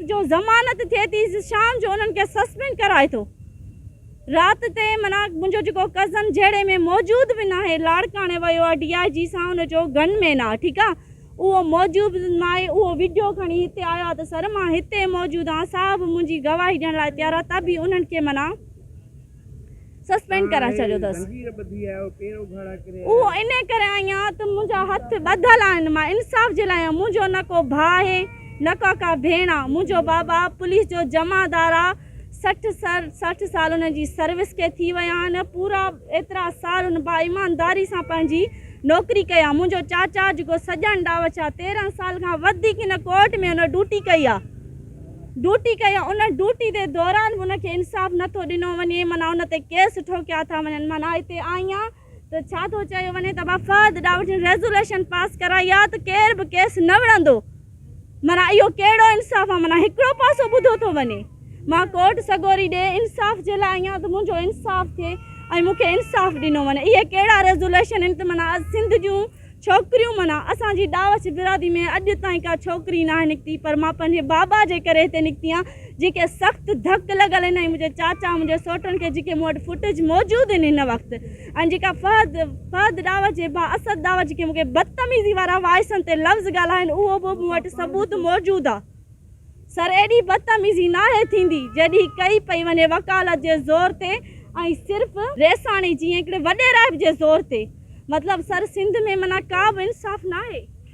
رات جو ضمانت ٿئي ٿي شام جو انهن کي سسپينڊ ڪرائي ٿو. رات تي معنيٰ منهنجو جيڪو ڪزن جهيڙي ۾ موجود به ناهي لاڙڪاڻي ويو آهي ڊي I جي سان ان جو گن مين آهي ٺيڪ آهي اهو موجود ناهي اهو وڊيو کڻي هتي آيو آهي ته سر مان هتي موجود آهيان صاحب منهنجي گواهي ڏيڻ لاء تيار آهي ته به انهن کي معنيٰ سسپينڊ ڪرائي ڇڏيو اٿس. اهو انهي ڪري آئي آهيان ته منهنجا هٿ ٻڌل آهن مان انصاف جي لاء آهيان منهنجو نه ڪو ڀاء آهي نه ڪا ڪا ڀيڻ آهي منهنجو بابا پوليس جو جمعدار آهي 60 سر 60 سال ان جي سروس کي ٿي ويا آهن پورا ايترا سال ان با ايمانداري سان پنهنجي نوڪري ڪئي آهي منهنجو چاچا جيڪو سڄڻ ڏاوڇ آهي 13 سال کان وڌيڪ هن ڪورٽ ۾ ان ڊوٽي ڪئي آهي ڊوٽي ڪئي آهي ان ڊوٽي جي دوران به ان کي انصاف نٿو ڏنو وڃي معنيٰ ان تي ڪيس ٺوڪيا ٿا وڃن معنيٰ هتي آئي آهيان ته ڇا ٿو چيو وڃي ته ابا فهد ڏاوڇ ريزوليشن پاس ڪرائي آهي ته ڪير به ڪيس نه وڙهندو معنيٰ اهو ڪهڙو انصاف آ معنيٰ هڪڙو پاسو ٻڌو ٿو وڃي. مان ڪورٽ سڳوري ڏي انصاف جي لاء آئي آهيان ته منهنجو انصاف ٿئي ۽ مون کي انصاف ڏنو وڃي. اهي ڪهڙا ريزوليشن آهن ته معنيٰ سنڌ جون ڇوڪريون معنيٰ اسان جي ڏاوڇ برادري ۾ اڄ تائين ڪا ڇوڪري ناهي نڪتي پر مان پنهنجي بابا جي ڪري هتي نڪتي آهيان جيڪي سخت ڌڪ لڳل آهن ۽ منهنجي چاچا منهنجي سوٽن کي جيڪي مون وٽ فوٽيج موجود آهن هن وقت ۽ جيڪا فهد فهد ڏاوت جي ڀاء اسد ڏاوت جيڪي مون کي بدتميزي وارا وائسن تي لفظ ڳالهايا آهن اهو به مون وٽ ثبوت موجود آ سر ايڏي بدتميزي ناهي ٿيندي جيڏي ڪئي پئي وڃي وڪالت جي زور تي ۽ صرف ريساڻي جيئن هڪڙي وڏيرائپ جي زور تي مطلب سر سنڌ ۾ معنيٰ ڪا به انصاف ناهي.